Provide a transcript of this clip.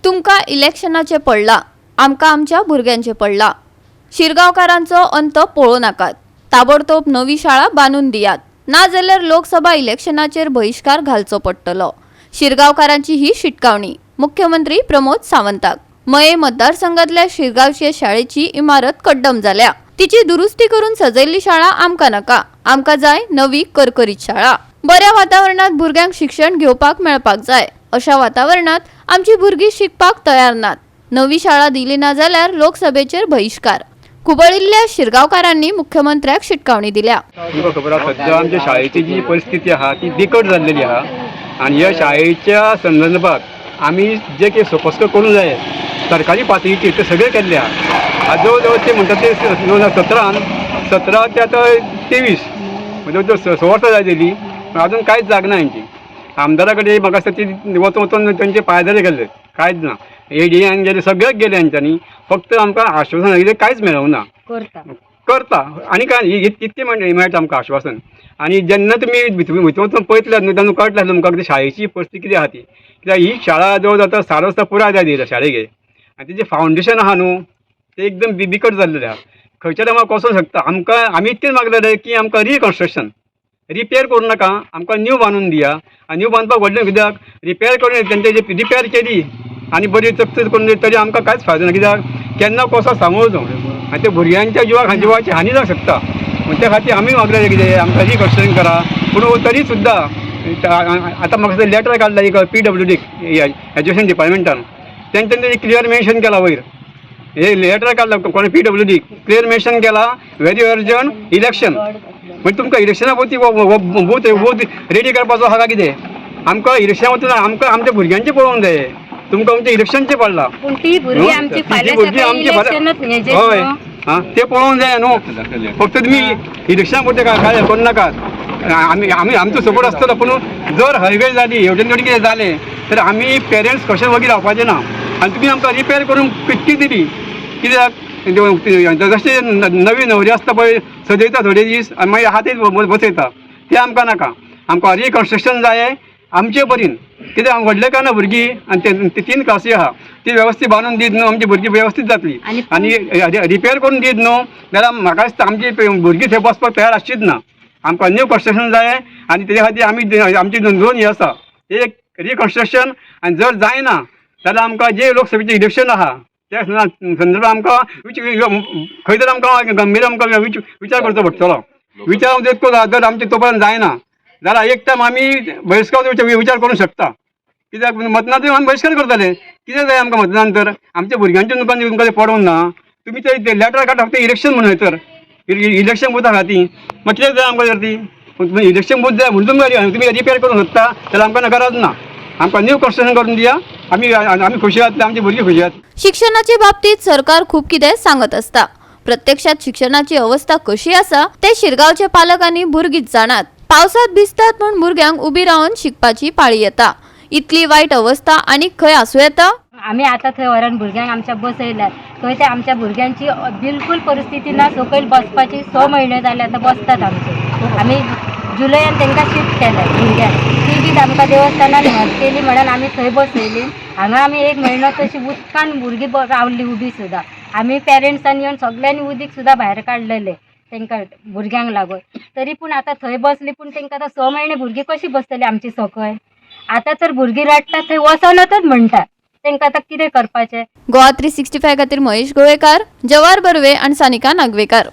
तुमकां इलेक्शनाचें पडलां, आमकां आमच्या भुरग्यांचें पडलां. शिरगांवकारांचो अंत पळोवं नाकात. ताबडतोब नवी शाळा बांदून दियात, नाजाल्यार लोकसभा इलेक्शनाचेर बहिश्कार घालचो पडटलो. शिरगांवकारांची ही शिटकावणी मुख्यमंत्री प्रमोद सावंताक. मये मतदारसंघातल्या शिरगांवचे शाळेची इमारत कड्डम जाल्या. तिची दुरुस्ती करून सजयल्ली शाळा आमकां नाका. आमकां जाय नवी करकरीत शाळा. बऱ्या वातावरणात भुरग्यांक शिक्षण घेवपाक मेळपाक जाय. अशा वातावरणात आमची भुरगीं शिकपाक तयार नात. नवी शाळा दिली ना जाल्यार लोकसभेचेर बहिश्कार. खुबळिल्ल्या शिरगांवकारांनी मुख्यमंत्र्याक शिटकावणी दिल्या. तुमकां खबर आसा, सद्या आमच्या शाळेची जी परिस्थिती आहा ती बिकट जाल्लेली आहा आनी ह्या शाळेच्या संदर्भात आमी जे कितें सोपस्कर करूंक जाय सरकारी पातळीचेर ते सगळें केल्लें आहा. आतां जवळ जवळ ते म्हणटा ते 2017न, 17 ते आतां 23, म्हणजे जवळ 6 वर्सां जाय जाली, पूण अजून कांयच जाग ना हेंची. आमदारा कडेन म्हाका दिसता ती वचून वचून तेंचे पांय गेल्ले, कांयच ना. एडीएन गेले, सगळेच गेले हेंच्यांनी. फक्त आमकां आश्वासन कितें कांयच मेळोंक ना. करता. करता आनी काय इतकें मेळटा आमकां आश्वासन. आनी जेन्ना तुमी भितर भितर वचून पळयतले न्हू, तेन्ना कळटलें तुमकां कितें शाळेची परिस्थिती कितें आहा ती. कित्याक ही शाळा जवळ जाता 60 वर्सां पुराय जाली शाळेक आनी तेजें फावंडेशन आहा न्हू, तें एकदम बिकट जाल्लेलें आहा. खंयच्या टायमार कोसोंक शकता. आमकां आमी इतकें मागलेलें की आमकां रिकन्स्ट्रक्शन, रिपेर करूं नाका, आमकां न्यू बांदून दिया. आनी न्यू बांदपाक व्हडलें कित्याक रिपेर करून तेंचे जे रिपेर केली आनी बरी चकचक करून दिली तरी आमकां कांयच फायदो ना. कित्याक केन्ना कसो सांगू न्हू आनी ते भुरग्यांच्या जिवाक जिवाची हानी जावंक शकता. म्हण त्या खातीर आमी मागलेलें कितें आमकां रिकन्स्ट्रक्शन करा. पूण तरी सुद्दां आतां म्हाका लेटर काडला एक पीडब्ल्यूडी एज्युकेशन डिपार्टमेंटान. तेंच्यांनी क्लियर मेन्शन केला वयर, हे लेटर काडला कोणी पीडब्ल्यूडी, क्लियर मेन्शन केला, व्हेरी अर्जंट इलेक्शन. म्हणजे तुमकां इलेक्शना पळय बूथ बूथ रेडी करपाचो आहा काय कितें? आमकां इलेक्शना वचून आमकां आमच्या भुरग्यांचें पळोवंक जाय. तुमकां आमचें इलेक्शनचें पडलां. पूण ती भुरगीं आमची ती फाल्यां भुरगीं सकाळी आमची इलेक्शनच हेजेर हय न्हू. आं, ते पळोवंक जाय न्हू. फक्त तुमी इलेक्शना पुरतें काय काय करूं नाकात. आमी आमी आमचो सपोर्ट आसतलो, पूण जर हयवे जाली, हेवटेन तेवटेन कितें जालें तर आमी पेरंट्स कशें वगी रावपाचें ना. आनी तुमी आमकां रिपेर करून कितकी दिली कित्याक जशें नवी न्हवरी आसता पळय, सजयता थोडे दीस आनी मागीर आहा तेच बसयता, तें आमकां नाका. आमकां रिकन्स्ट्रक्शन जाय आमचे परीन. कित्याक व्हडलें काय ना भुरगीं आनी ते तीन क्लासी आहा, ती वेवस्थीत बांदून दीत न्हू, आमची भुरगीं वेवस्थीत जातली. आनी रिपेर करून दीत न्हू जाल्यार म्हाका दिसता आमची भुरगीं थंय बसपाक तयार आसचीच ना. आमकां न्यू कन्स्ट्रक्शन जाय आनी तेजे खातीर आमी आमची दोन हें आसा, एक रिकन्स्ट्रक्शन आनी जर जायना जाल्यार आमकां जे लोकसभेचें इलेक्शन आहा त्या संदर्भात आमकां खंय तरी आमकां गंभीर आमकां विचार करचो पडटलो. विचार इतको जर आमचे तो पर्यंत जायना जाल्यार एक टायम आमी बहिश्कार विचार करूंक शकता. कित्याक मतदान आमी बहिश्कार करतले. कितें जाय आमकां मतदान तर आमच्या भुरग्यांच्या तुमकां तुमकां पडोवंक ना. तुमी ते लेटर काडटा फक्त इलेक्शन म्हणून, तर इलेक्शन बुथा खातीर मागीर कितें जाय आमकां? तर ती तुमी इलेक्शन बूथ जाय म्हणून तुमी तुमी रिपेर करूंक सोदता जाल्यार आमकां गरज ना. आमकां न्यू कन्स्ट्रक्शन करून दिया. आमी आमी खुशी जातले, आमची भुरगीं खुशी जातली. शिक्षणाचे बाबतीत सरकार खूब कितें सांगत आसता. प्रत्यक्षात शिक्षणाची अवस्था कशी आसा ते शिरगांवचे पालक आनी भुरगींच जाणात. पावसात भिजतात म्हूण भुरग्यांक उबी रावन शिकपाची पाळी येता. इतली वायट अवस्था आनीक खंय आसूं येता? आमी आतां थंय व्हरोन भुरग्यांक आमच्या बसयल्यात. थंय ते आमच्या भुरग्यांची बिलकूल परिस्थिती ना सकयल बसपाची. 6 म्हयने जाले आतां बसतात आमचे. आमी जुलयान तांकां शिफ्ट केले भुरग्यांक. ती बी आमकां देवस्थानान हेल्प केली म्हणून आमी थंय बसयली. हांगा आमी एक म्हयनो तशी उदकान भुरगीं रावली उबी सुद्दां. आमी पेरंट्सान येवन सगल्यांनी उदीक सुद्दां भायर काडलेले तांकां भुरग्यांक लागून. तरी पूण आतां थंय बसली, पूण तांकां आतां 6 म्हयने भुरगीं कशीं बसतलीं आमची सकयल? आतां तर भुरगीं रडटात, थंय वचनातच म्हणटा. तांकां आतां कितें करपाचें? गोवा 365 खातीर महेश गोवेकार, जवाहर बर्वे आनी सानिका नागवेकार.